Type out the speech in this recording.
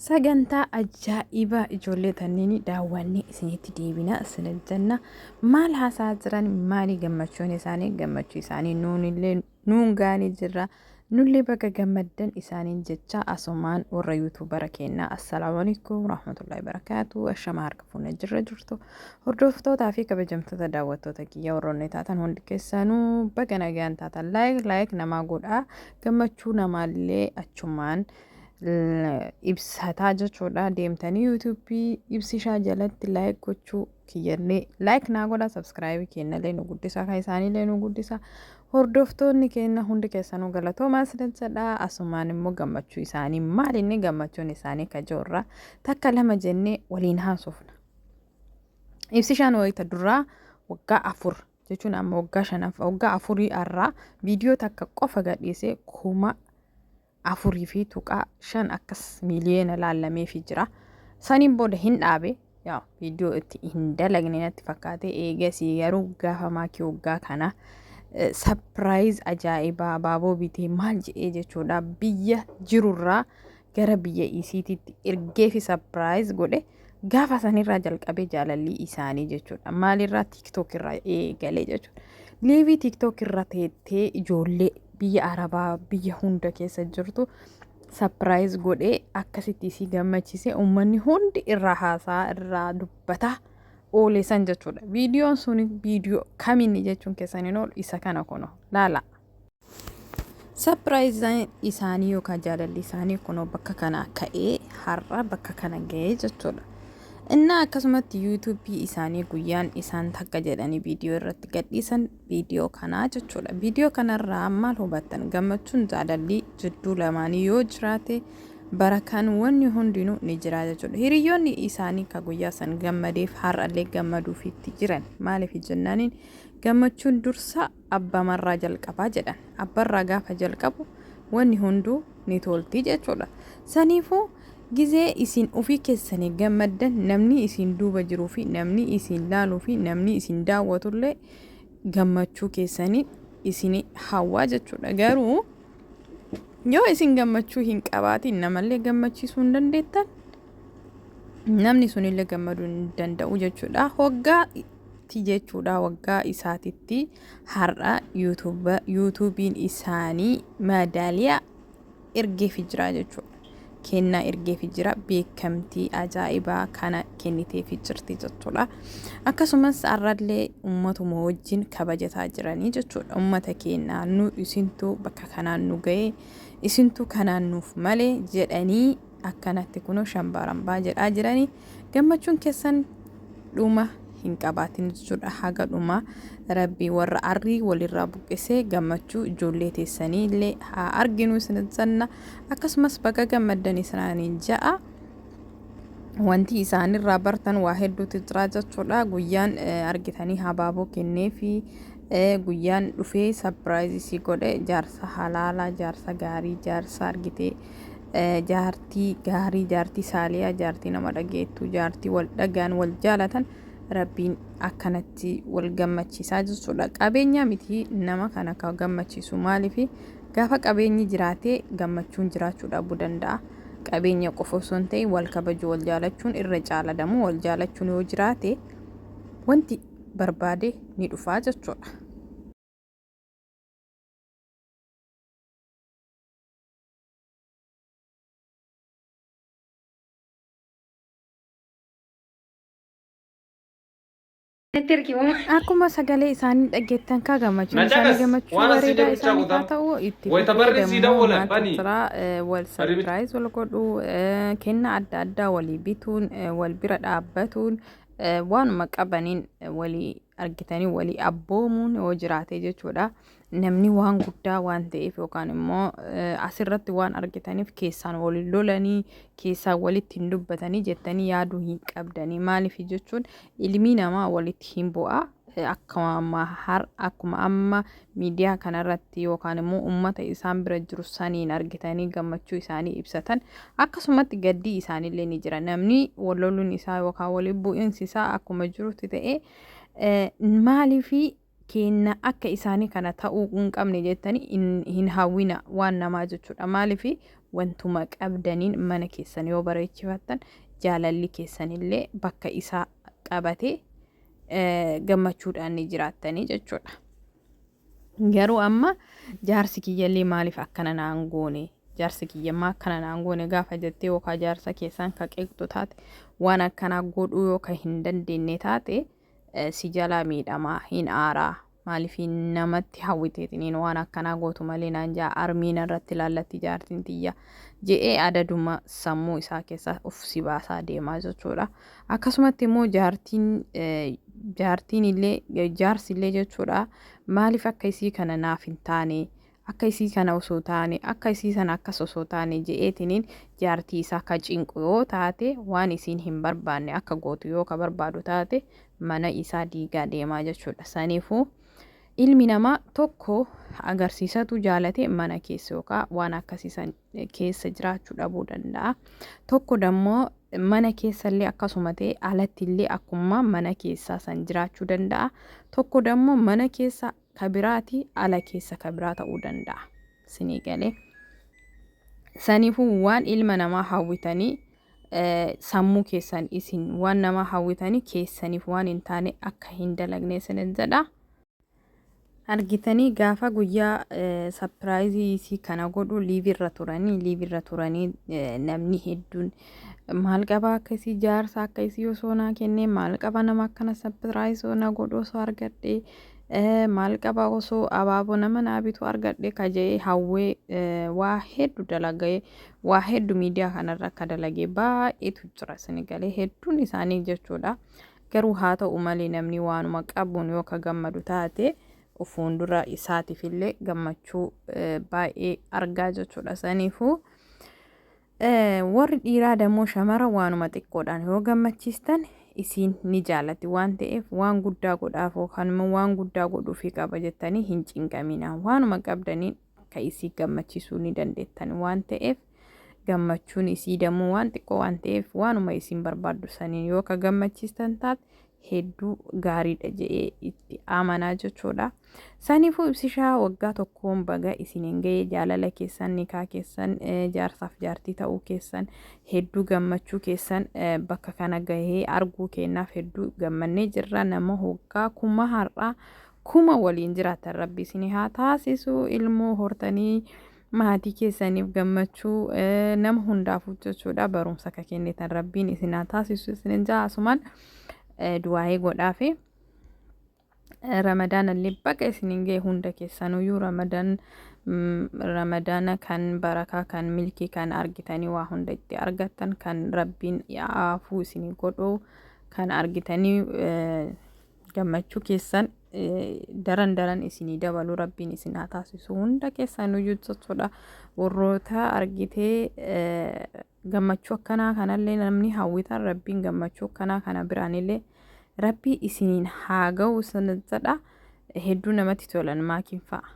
Sagantaa ajaa'ibaa ijoollee tanniini daawwannee isinitti deebina isin jenna. Maal haasaa jiran, maali gammachuun isaanii? Gammachuu isaanii nuunillee nuun gaanii jirra. Nullee baga gammaddan isaaniin jecha. Asumaan warra YouTubera keenyaa, assalaamu alaikum rahmatullahi barakaatu. Ashama, harka fuunee jirra jirtu. Hordoftootaa fi kabajamtoota daawwattoota kiyya warroonni taatan hundi keessanuu baga nagaan taatan. Like like namaa godhaa, gammachuu namaallee achumaan ibsataa jechuudha. Deemtanii YouTubeii Ibsishaa jalatti like gochuu, kiyyallee like naa godha, subscribe kennallee nu guddisa, kan isaaniillee nu guddisa. Hordoftoonni keenya hundi keessanuu galatoomaa isin jedha. Asumaan immoo gammachuu isaanii, maal inni gammachuun isaanii kajoorra takka lama jennee waliin haasofna. Ibsishaan wayita duraa waggaa 4 jechuun amma waggaa shanaff waggaa afurii irraa viidiyoo takka qofa gadhiisee 4,4.5 akkas miiliyoona laallameefii jira. Saniin booda hin dhaabe, yaa viidiyoo itti hin dalagne natti fakkaate. Eegasii garuu gaafa maakii waggaa kana surprise ajaa'ibaa abaaboo bitee maal jedhee jechuudha, biyya jirurraa gara biyya isiititti ergee fi surprise godhe. Gaafa sanirraa jalqabee jaalalli isaanii jechuudha. Maalirraa? TikTok irraa eegalee jechuudha. Live TikTok irra teettee ijoollee biyya Arabaa biyya hunda keessa jirtu surprise godhee akkasitti isii gammachiise. Uummanni hundi irraa haasaa, irraa dubbataa oole san jechuudha. Viidiyoon sun viidiyoo kamiini jechuun keessan hin oolu. Isa kana kuno laala. Surpriseiin isaanii yookaan jaalalli isaanii kunoo bakka kanaa ka'ee har'a bakka kana ga'ee jechuudha. Innaa akkasumatti YouTubeii isaanii guyyaan isaan takka jedhanii viidiyoo irratti gadhiisan viidiyoo kanaa jechuudha. Viidiyoo kanarraa maal hubattan? Gammachuun jaalalli jidduu lamaanii yoo jiraate barakaan wanni hundinuu ni jira jechuudha. Hiriyoonni isaanii ka guyyaa san gammadeef har'allee gammaduufiitti jiran. Maaliif jennaaniin, gammachuun dursa abbamarraa jalqabaa jedhan. Abbarraa gaafa jalqabu wanni hunduu ni tolti jechuudha. Saniifuu gizee isin ofii keessanii gammaddan, namni isin duuba jiruu fi namni isin laaluu fi namni isin daawwatullee gammachuu keessanii isin hawwaa jechuudha. Garuu yoo isin gammachuu hin qabaatin, namallee gammachiisuu hin dandeettan, namni sunillee gammaduu hin danda'u jechuudha. Hoggaa ti jechuudha, waggaa isaatitti har'a YouTubeiin isaanii madaaliyaa ergeefi jira jechuudha. Kennaa ergeefi jira, beekamtii ajaa'ibaa kana kenniteefi jirti jechuudha. Akkasumas har'allee uummatuma wajjin kabajataa jiranii jechuudha. Uummata keenyaa nu isintu bakka kanaan nu ga'e, isintu kanaan nuuf malee jedhanii akkanatti kunoo shambaarambaa jedhaa jiranii. Gammachuun keessan dhuma hin qabaatin jechuudha. Haga dhuma Rabbii warra arrii walirraa buqqisee gammachuu ijoollee teessanii illee haa arginu isin jenna. Akkasumas baga gammaddan isaaniin ja'a. Wanti isaanirraa bartan waa hedduutu jira jechuudha. Guyyaan argitanii habaaboo kenneefi, guyyaan dhufee surprise si godhe, jaarsa halaalaa, jaarsa gaarii, jaarsa argitee, jaartii gaarii, jaartii saaliyaa, jaartii nama dhageettu, jaartii wal dhagaan, wal jaalatan Rabbiin akkanatti wal gammachiisaa jechuudha. Qabeenya miti nama kana ka gammachiisu. Maaliif? Gaafa qabeenyi jiraatee gammachuun jiraachuu dhabuu danda'a. Qabeenya qofa osoo hin ta'in wal kabaju, wal jaalachuun irra caala. Damoo wal jaalachuun yoo jiraate wanti barbaade ni dhufaa jechuudha. Natti ergi. Akkuma sagalee isaanii dhageettan kaa, gammachuun Na isaanii caqas. gammachuu Waan asii bareedaa jedhu isaaniif haa caquta. ta'u. Itti Wayita fufee barri sii dammoo dawwalan maaltu bani. jira? Wal Barri miti. surprise wal godhuu, kennaa adda addaa walii bituun, wal bira dhaabbatuun, waanuma qabaniin walii argitanii walii abboomuun yoo jiraate jechuudha. Namni waan guddaa waan ta'eef yookaan immoo asirratti waan argitaniif keessaan wal lolanii, keessaan walitti hin dubbatanii jettanii yaaduu hin qabdanii. Maaliif jechuun, ilmi namaa walitti hin bu'a. Akkuma amma miidiyaa kanarratti yookaan immoo uummata isaan bira jiru saniin argitanii gammachuu isaanii ibsatan, akkasumatti gaddii isaaniillee ni jira. Namni wal loluun isaa yookaan waliin bu'iinsi isaa akkuma jirutti ta'ee, maaliifi kenna akka isaanii kana ta'uu hin qabne jettanii hin hawwina waan namaa jechuudha. Maaliif? Wantuma qabdaniin mana keessan yoo bareechifattan jaalalli keessanillee bakka isaa qabatee gammachuudhaan ni jiraattanii jechuudha. Garuu amma jaarsi kiyyallee maaliif akkana naan goone, jaarsi kiyya maa akkana naan goone gaafa jettee yookaan jaarsa keessaan ka qeeqxu taate, waan akkanaa godhuu yoo ka hin dandeenye taate, si jalaa miidhamaa hin aaraa. Maaliif namatti hawwiteetiniin waan akkanaa gootu malee naan jaa, armiina irratti ilaallatti jaartiin tiyya je'ee adaduma sammuu isaa keessa of si baasaa deemaa jechuudha. Akkasumatti immoo jaartiin illee, jaarsi illee jechuudha, maaliif akka isii kana naaf hin taane, akka isii kana osoo taane, akka isii sana akkas osoo taane je'eetiniin jaartii isaa ka cinqu yoo taate, waan isiin hin barbaanne akka gootu yoo ka barbaadu taate, mana isaa diigaa deemaa jechuudha. Saniifuu ilmi namaa tokko agarsiisatu jaalate mana keessa yookaan waan akkasiisan keessa jiraachuu dhabuu danda'a. Tokko dammoo mana keessallee akkasuma ta'e alatti illee akkuma mana keessaa san jiraachuu danda'a. Tokko dammoo mana keessa kabiraati, ala keessa kabiraa ta'uu danda'a. Sinii galee. Saniifuu waan ilma namaa hawwitanii sammuu keessan isin waan nama hawwitanii keessaniif waan hin taane akka hin dalagne isinin jedha. Argitanii, gaafa guyyaa surprise isii kana godhu live irra turanii namni hedduun maal qaba, akka isii jaarsa akka isii osoo naa kennee maal qaba, nama akkana surprise na godhu osoo argadhe maal qaba, osoo abaaboo nama naa bitu argadhe ka jedhee hawwee waa hedduu dalagee, waa hedduu miidiyaa kanarra akka dalagee baay'eetu jira isin galee, hedduun isaanii jechuudha. Garuu haa ta'u malee namni waanuma qabuun yoo ka gammadu taate fuuldura isaatiif illee gammachuu baay'ee argaa jechuudha. Saniifuu warri dhiiraa dammoo shamara waanuma xiqqoodhaan yoo gammachiistan isiin ni jaalatti waan ta'eef, waan guddaa godhaaf yookaan immoo waan guddaa godhuufii qaba jettanii hin cinqamina. Waanuma qabdaniin ka isii gammachiisuu ni dandeettan waan ta'eef, gammachuun isii dammoo waan xiqqoo waan ta'eef, waanuma isiin barbaaddu saniin yoo ka gammachiistan taate hedduu gaariidha jedhee itti amanaa jechuudha. Saniifuu ibsishaa waggaa tokkoon baga isiniin ga'ee. Jaalala keessan, nikaa keessan, jaarsaaf jaartii ta'uu keessan, hedduu gammachuu keessan bakka kana gahee arguu keenyaaf hedduu gammannee jirra. Nama waggaa 1000 har'aa 1000 waliin jiraatan rabbi isin haa taasisu. Ilmoo hortanii maatii keessaniif gammachuu nama hundaafuu jechuudha. Barumsa akka kennitan rabbiin isin haa taasisu isin jaasumaan du'aa'ee godhaafi. Ramadaan illee baga isiniin ga'e hunda keessanuyyuu. Ramadaana kan barakaa, kan milkii, kan argitanii waa hunda itti argattan, kan rabbiin yaafuu isinii godhu, kan argitanii gammachuu keessan daran daran isinii dabalu rabbiin isin haa taasisu hunda keessanuyyuu jechuudha. Warroota argitee gammachuu akkanaa kanallee namni hawwitan, rabbiin gammachuu akkanaa kana biraanillee rabbii isiniin haa ga'u sana jedha. Hedduu namatti tolan maakiin fa'a.